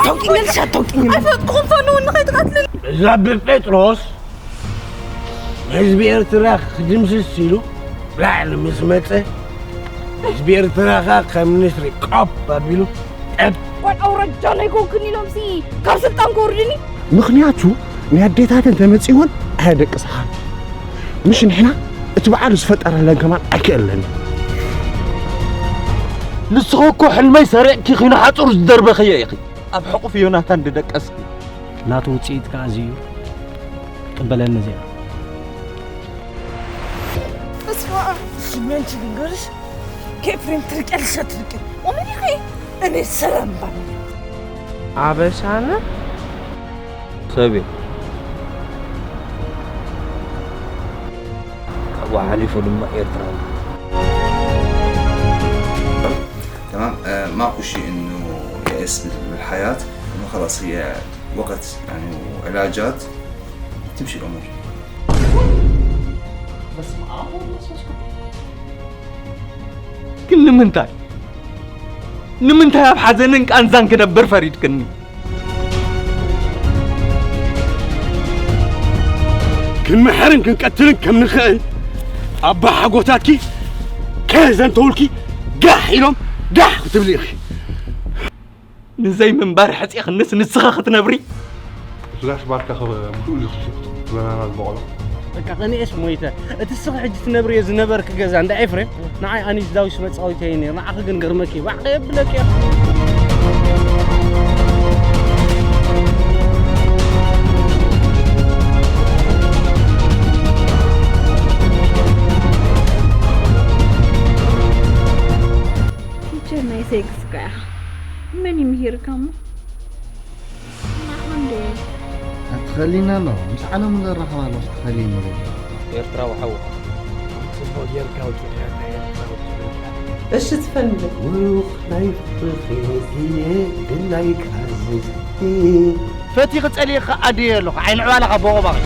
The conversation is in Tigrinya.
ተውቂኒ ልሻ ተውቂኒ። ኣይፈጥኩም ፈኑ ንኸይትቀትልን። እዛ ብጴጥሮስ ንህዝቢ ኤርትራ ክድምስስ ኢሉ ላዕሊ ምስ መጸ፣ ህዝቢ ኤርትራ ከኣ ከም ንስሪ ቆብ ኣቢሉ ጠብ። ጓል ኣውራጃ ናይ ኮንክን ኢሎምሲ ካብ ስልጣን ክወርድኒ። ምኽንያቱ ናይ ኣዴታተን ተመጺወን ኣየደቅስኻን። ምሽ ንሕና እቲ በዓሉ ዝፈጠረለን ከማን ኣይክእለንን። ንስኺ እኮ ሕልመይ ሰሪቕኪ ኺኖ ሓጹር ዝደርበኽዮ ኢኺ። ኣብ ሕቑፍ ዮናታን ዝደቀስኪ። ናቱ ውጽኢት ከኣ እዚ እዩ። ቅበለኒ እዚኣ። ተስፋ ሽመንቺ ልንገርሽ፣ ከኤፍሬም ትርቂ ኣልሻ ትርቂ። ወመን ኢኺ? እኔ ሰላም ባል። ኣበሻነ? ሰብየ። ካብኡ ሓሊፉ ድማ ኤርትራዊ። تمام، آه، ماكو شيء إنه يأس بالحياة، إنه خلاص هي وقت يعني وعلاجات، تمشي الأمور. ግን ንምንታይ? ንምንታይ ኣብ ሓዘንን ቃንዛን ክነብር ፈሪድክኒ? ክንምሕርን ክንቀትልን ከም ንኽእል ኣባ ሓጎታትኪ ከዘንተውልኪ ጋሕ ኢሎም ጋሕ ክትብሊ ኢኺ። ንዘይ ምንባር ሕፂኽንስ ንስኻ ክትነብሪ? ስጋሽ ባርካ ምሉእ እዩ ዝብለናና ዝበቆሎ። በቃ ቀኒኤስ ሞይተ። እቲ ስኻ ሕጂ ትነብርዮ ዝነበርክ ገዛ እንዳ ኤፍሬም ንዓይ ኣኒስ ዳዊት መጻወቲ እየ ነይሩ። ንዓኺ ግን ገርመኪ ባዕኸ የብለኪ እየ። ቲቸር ናይ ሴክስ እኮ እያ። መን እዩ ምሂርካ እሞ? ንዓኻ እንዶ። ኣትኸሊና ኣሎ። ምስ ዓለሙ ዘራኽባ ኣሎ፣ ኣትኸሊኒ። ኤርትራዊ ሓው። ጽቡቕ ጌርካ ኣውጺእካ፣ ኤርትራዊ ጌርካ። እሺ ትፈንድ። ብሩኽ ናይ ፍቕሪ ግዜ ግን ናይ ክኣዝዝ። ፈቲኺ ጸሊእኺ ኣድዮ ኣለኹ። ዓይኒ ዕባለኻ ቦቕባቕ።